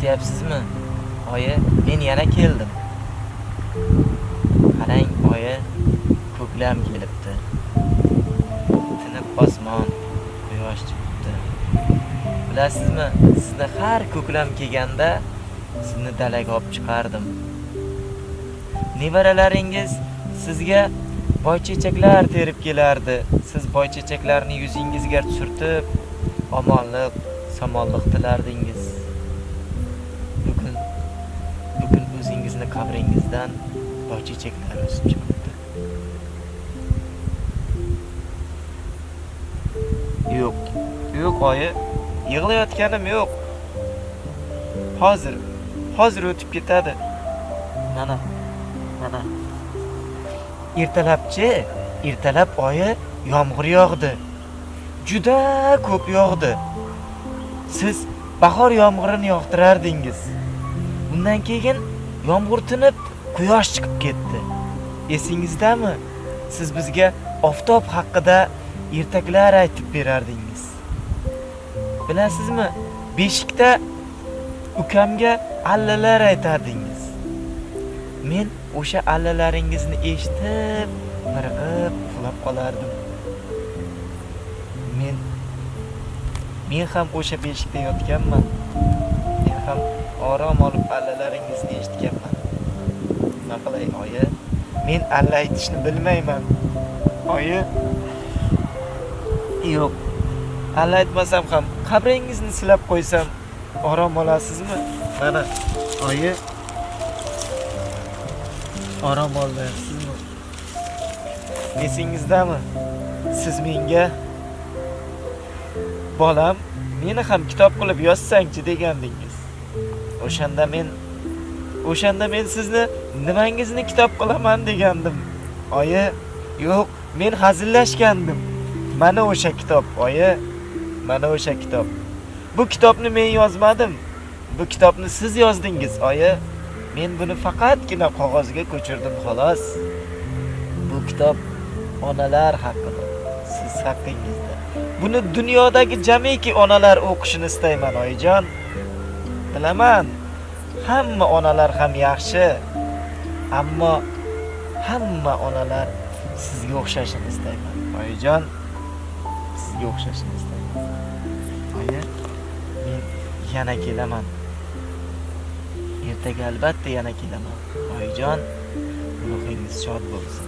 Eshityapsizmi? Oyi, men yana keldim. Qarang, oyi, ko'klam kelibdi. Tinib osmon, quyosh chiqibdi. Bilasizmi, sizni har ko'klam kelganda sizni dalaga olib chiqardim. Nevaralaringiz sizga boychechaklar terib kelardi. Siz boychechaklarni yuzingizga surtib, omonlik, somonlik tilardingiz. Bugun o'zingizni qabringizdan boychechaklar o'sib chiqibdi. Yo'q, yo'q oyi, yig'layotganim yo'q. Hozir o'tib ketadi. Mana, mana. Ertalab oyi yomg'ir yog'di. Juda ko'p yog'di. Siz bahor yomg'irini yog'dirardingiz. Undan keyin yomg'ir tinib, quyosh chiqib ketdi. Esingizdami? Siz bizga oftob haqida ertaklar aytib berardingiz. Bilasizmi, beshikda ukamga allalar aytardingiz. Men o'sha allalaringizni eshitib, miriqib uxlab qolardim. Men ham o'sha beshikda yotganman. Men ham orom olib allalaringizni eshitganman. Nima qilay, oyi? Men alla aytishni bilmayman. Oyi. Yo'q. Alla aytmasam ham qabringizni silab qo'ysam orom olasizmi? Mana, oyi. Orom olasizmi? Esingizdami? Siz menga bolam, meni ham kitob qilib yozsangchi degandingiz. O'shanda men sizni nimangizni kitob qilaman degandim. Oyi, yo'q, men hazillashgandim. Mana o'sha kitob, oyi. Mana o'sha kitob. Bu kitobni men yozmadim. Bu kitobni siz yozdingiz, oyi. Men buni faqatgina qog'ozga ko'chirdim, xolos. Bu kitob onalar haqida, siz haqingizda. Buni dunyodagi jamiki onalar o'qishini istayman, oyijon. Bilaman, hamma onalar ham yaxshi, ammo hamma onalar sizga o'xshashini istayman, oyijon. Sizga o'xshashini istayman. Oyi, men yana kelaman. Ertaga albatta yana kelaman. Oyijon, ruhingiz shod bo'lsin.